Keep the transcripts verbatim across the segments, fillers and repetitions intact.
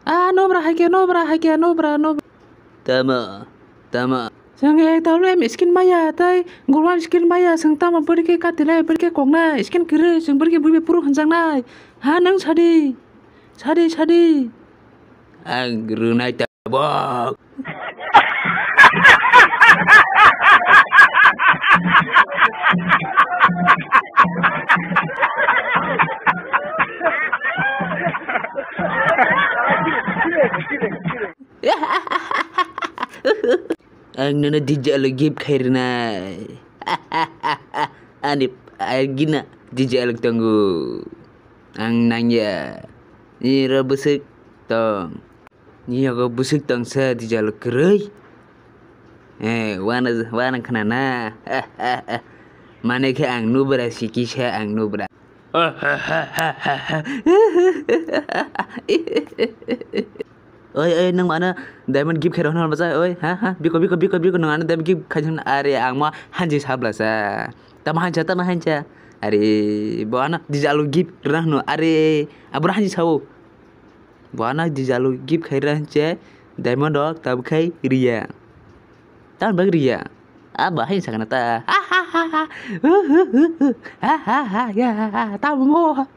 Ah, nobra haikhe, nobra haikhe, nobra, nobra. Tama, tama. Chwng ek W M skin maya, tei global skin maya, chwng tamo bwrwi khe katilai, bwrwi khe koknai, skin kwrwi, chwng bwrwi khe buibai phuru hwnjaknai. Ha, nwng sadi, sadi, sadi. Ang rwnai tabok. Ang nono D J Alu gift khai rwnai. Ani agina D J Alu tongo. Ang nangya. Ni ro bwswk tong. Ni yago bwswk tongsa D J Alu kwrwi. Eh, wana, wana khna na. Mane khe ang nubra sikisa ang nubra. Oi, oi, nwng ano diamond gift khairok hwnwi bachai, oi, ha, ha, biko, biko, biko, biko, nwng ano diamond gift khairok hwnwi, are, ang ma hanji sabla sa. Tamo hancha, tamo hancha. Are, bo ano D J Alu gift rwna hwnwi, are, abro hanji sao. Bo ano D J Alu gift khairok hwnwi diamond rok tabuk khai riya. Tamni bagwi riya? A bahai sakna ta. Ha ha ha ha. Hu hu hu hu. Ha ha ha ya. Tamo.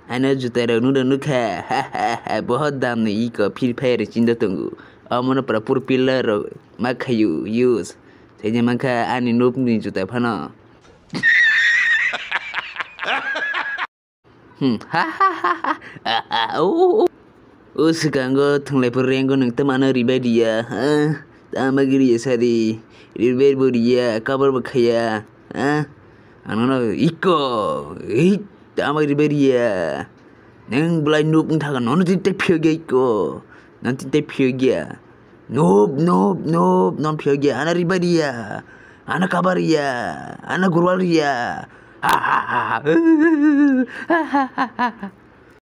Ano juta rok nuna nukha. Ha ha ha. Bohot dam ni iko Free Fire chinda tongo. Omono pura pur pillar rok ma khayu use. Seje mankha ani nupni juta phano. Hmm. Ha ha ha ha. Ah, ah, oh, oh. O swkango thwnglaiphuru renggo nwng tamo ano ribai riya, ha? Tamo bagwi riya sadi? Ribai bo riya, kabor bo khaya, ha? Ang nono iko, ei, tamo bagwi ribai riya? Nwng belai noob wng thago, nono tini tei phiyok ya iko. Nono tini tei phiyok ya. Noob, noob, noob, nono phiyok ya. Ano ribai riya. Ano kabor riya. Ano gurwal riya. Ha ha ha ha. Ha ha ha ha.